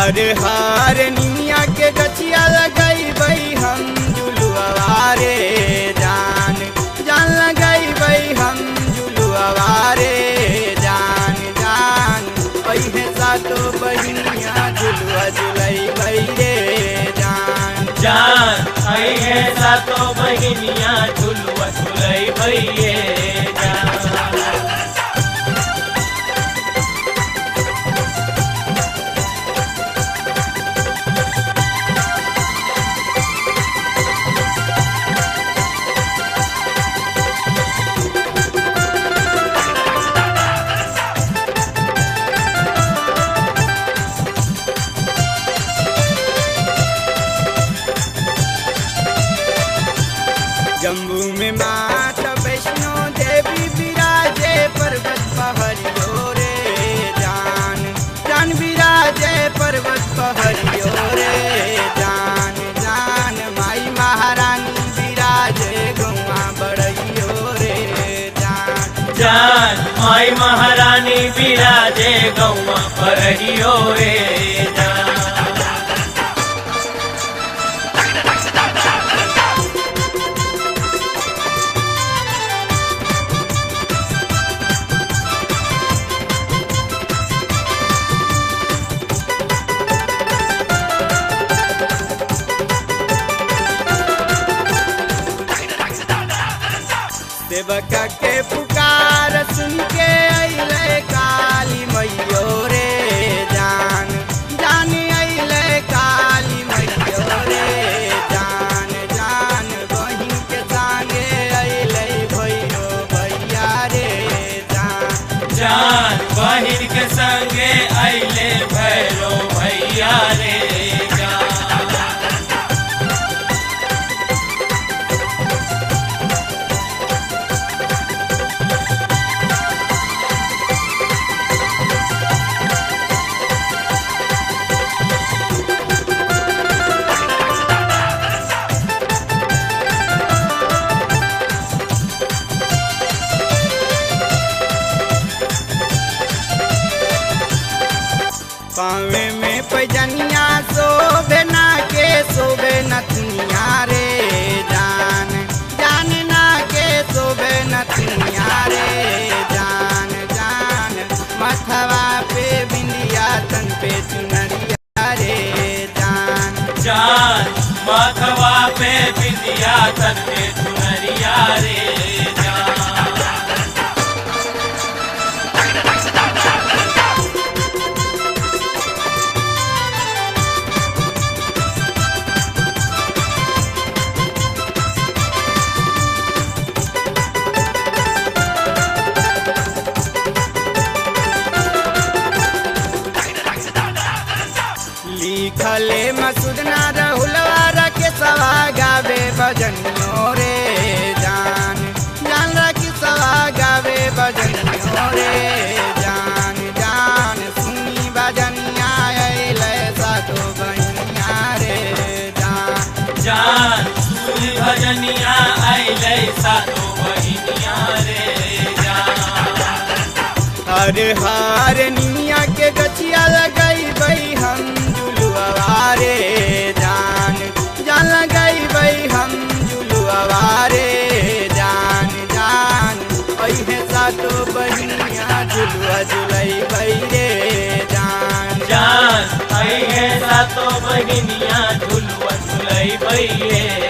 हर हर निमिया के गछिया लगैबै हम झुलुआ रे जान, जान लगैबै हम झुलुआ रे जान, जान अइहे सातो बहिनिया झुलुआ झुलैबै रे जान, जान अइहे सातो बहिनिया झुलुआ झुलैबै रे जान। जम्मू में माता वैष्णो देवी विराजे पर्वत पहाड़ियों रे जान, जान विराजे पर्वत पहाड़ियों रे जान, जान माई महारानी विराजे गौआ बड़ैयो रे जान, जान माई महारानी विराजे गौआ बड़ैयो रे जान। सेवका के पुकार सुन के अइले काली मैयो रे जान, जान अइले काली मैयो रे जान, जान बहिन के संगे अइले भैयो भैया रे जान, जान बहिन के संगे अइले भैरो भैया रे जान। पावे में पैजनिया शोभे ना के शोभे नथुनिया रे जान, जान ना के शोभे नथुनिया रे जान, जान मथवा पे बिंदिया तन पे चुनरिया रे जान, जान माथवा पे बिंदिया तन पे चुनरिया रे जान। लिखले मसूदना रहुलवा के सवा गावे भजनियो रे जान, जान के सवा गावे भजनियो रे जान, जान सुनी भजनिया अइले सातो बहिनिया रे जान, जान सुनी भजनिया अइले सातो बहिनिया रे जान। हर हर निमिया के गछिया लगैबै हम झुलुआ रे जान, जान लगैबै हम झुलुआ रे जान, जान अइहे सातो बहिनिया झुलुआ झुलैबै रे जान, जान अइहे सातो बहिनिया झुलुआ झुलैबै रे।